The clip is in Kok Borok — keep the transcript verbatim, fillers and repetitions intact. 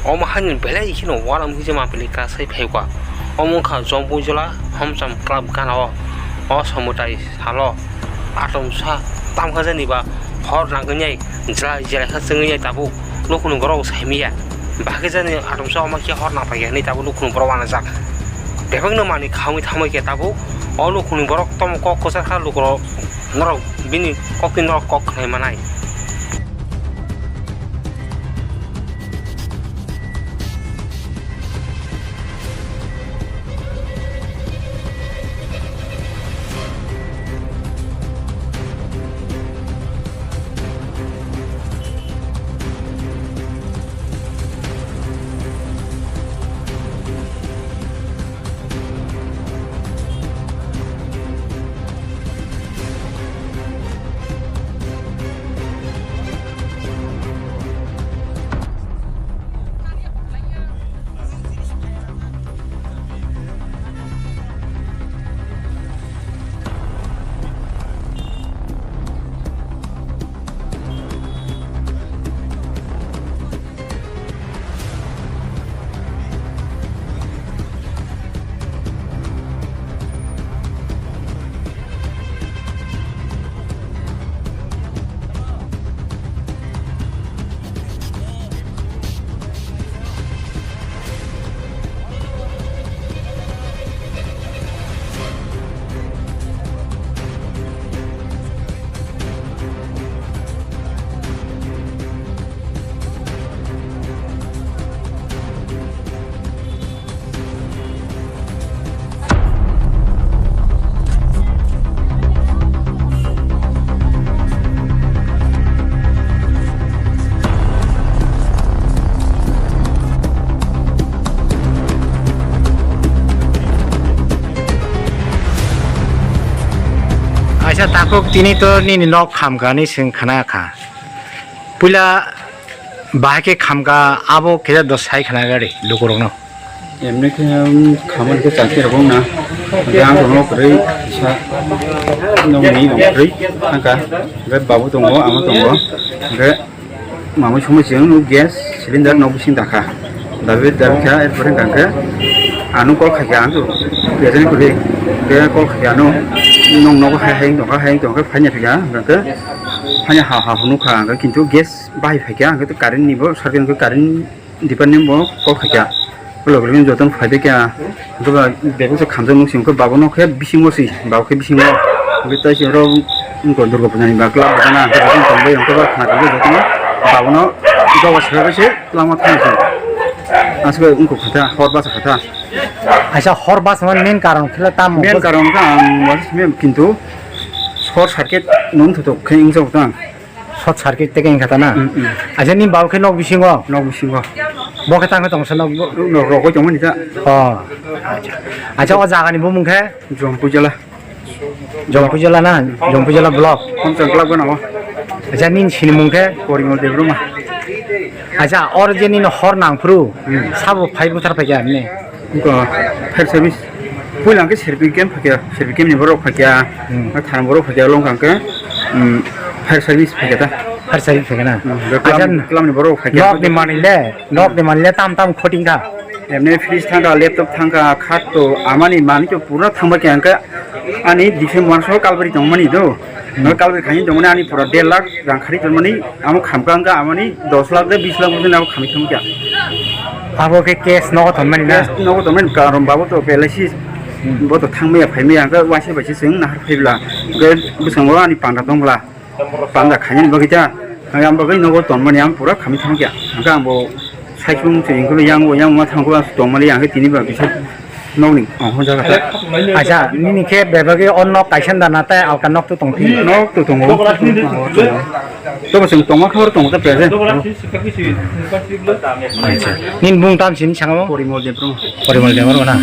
Omo haino belai kheno uanam hwnwi se mapili kasai phaikha. Omo wngkha Jompuijola Homcham Club gana o. O somotai salo atomsa tamkha jani ba hor nangkhe jela jela khe chwngwi tabuk nukhungni borok saimanya. Bahai jani atomsa omo khe hor nangphaikha hwnwi tabuk nukhungni borok uanajak. Bebakno manwi khaui thamwi khe tabuk o nukhungni borok tomo kok kwchar kha lukurok norok bini kokni norok kok khnai manai. Aisa takhuk tini to nini nok khamkha ni swng khna kha. Puila bahai khe khamkha abo khe dos sai khna gari lukurokno. Emni khe khamani khe chakhe rok wngna. Hwnkhe ang tongo kwrwi kisa nokni nong kwrwi thangkha. Hwnkhe babu tongo, ama tongo. Hwnkhe mamai somoi chwng gas cylinder nok bising dakha. Dabi dabi kha, erpore hwnkha khe ano call khaikha ang present kwrwi. Hwnkhe call khaikha ano nong nogo hai hai tongkha, hai tongkha, phainya phikha. Hwnkhe phainya ha ha hwnukha, hwnkhe kintu gas bahai phaikha, hwnkhe current ni bo circuit hwnkhe current department bo call khaikha. Ulo ulo jotono phaibaikha. Hwnkhe ba bebak se khamjak nuk sing khe babono khe bisingo si, babo khe bisingo. Hwnkhe tai se oro wngkha Durga Puja ni ba club bo gana, hwnkhe jotono tongbai, hwnkhe ba khna khe jotono babono doga saka se lama thang se. Aswk wngkha khatha, hor basa khatha. Aisa hor basa man main karon khe tamo? Main karon khe ang kintu short circuit nung thutuk khe wngjago tang. Short circuit tei khe wngkha ta na? Mm, mm. Aisa ni babo khe nok bisingo? Nok bisingo. Bo khe tang khe tongsa nok bo? Nok rogwi tongmani ta. Oh. Acha. Acha, o jaga ni bumung khe? Jompuijala. Jompuijala na? Jompuijala block. Homcham club gana o. Acha, nini sinimung khe? Porimol Debbarma. Acha, or je nini hor nangphuru, hmm, sabo phai buthar phaikha hwnwi? Wngkha fire service. Puila hwnkhe serbi camp phaikha, serbi camp ni borok phaikha, hmm, thanam borok phaikha, long hwnkhe, hmm, fire service phaikha ta. Fire service phaikha na? Hmm, bwklam, acha, bwklam ni borok phaikha. Nok ni manwi le, nok ni manwi le tam tam khoting kha. Emni fridge thangkha, laptop thangkha, khat to amani manwi to pura thangba khe hwnkhe ani December maso kalbari tongmani do. Hmm. No kalbari khaini tongmani ani pura der lakh rang khari tongmani. Amo khamkha wngkha amani dos lakh de bis lakh bojoni abo khamwi thangkha. Abo khe case nogo tonmani na? Case nogo tonmani, karon babo to P L I C, hmm, bo to thangmaya phaimaya hwnkhe waisa bai se chwng nahar phaibla. Hwnkhe bwskango ani panda tongbla. Panda khainani bagwi ta. Hwnkhe ang bagwi nogo tonmani ang pura khamwi thangkha. Hwnkhe ang bo saichung se hwnkhe yang bo yang ma thangkhe tongmani ang khe tini ba kisa. Nokni, oh, o jaga ta. Acha, nini khe bebagwi o nok kaisa da na tei alka nok to tong phini? Nok to tongo. Tobo chwng tongma khobor tongo ta present. Acha. Nini bung tam sini sangamo? Porimol Debbarma. Porimol Debbarma na?